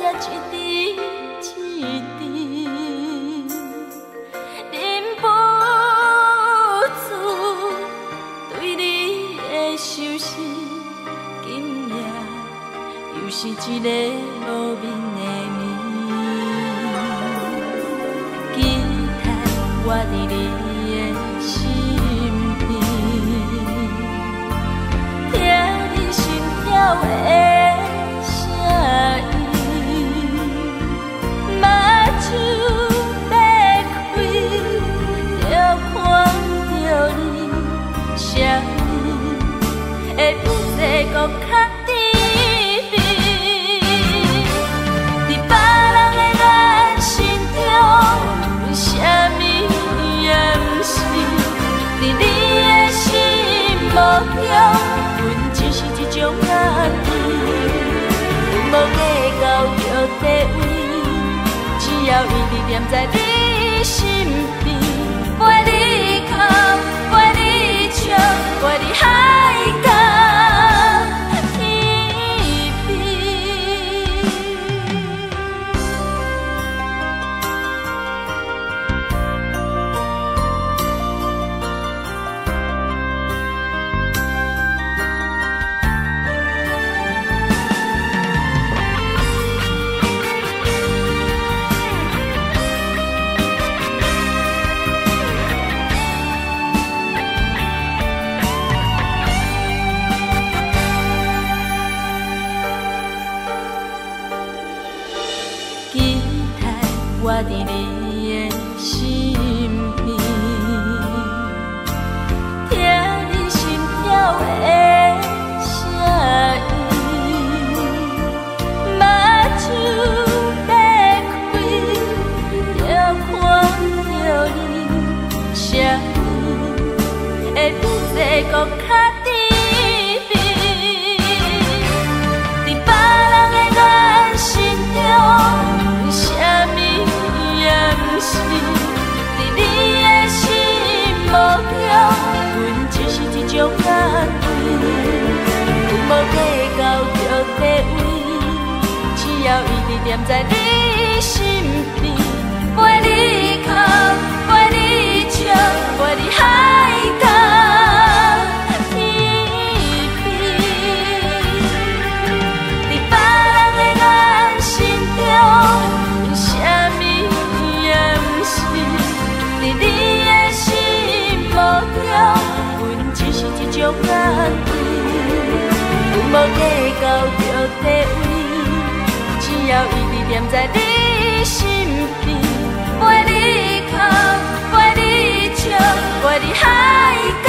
一甜一甜，忍不住對你的相思，今夜又是一个無眠的暝。期待我佇你的身邊，聽你心跳的聲音，目睭欲開，就看著你，聲音會比這閣較甜蜜。佇別人的眼神中，啥物也毋是；佇你的心目中，阮只是一種壓力。阮無計較著地位，只要一直黏在你身邊，陪你哭，陪你笑，陪你海角天邊。期待我佇你的身邊，聽你心跳的聲音，目睭欲開，就看著你，聲音會比這閣較甜蜜。佇別人的眼神中，啥物也毋是；佇你的心目中，阮只是一種壓力。阮無計較著地位，只要一直黏在你身邊，陪你哭，陪你笑，陪你海角天邊。佇別人的眼神中，啥物也毋是；佇你的心目中，阮只是一種壓力。阮無計較著地位，只要一直黏在你身邊，陪你哭，陪你笑，陪你海角。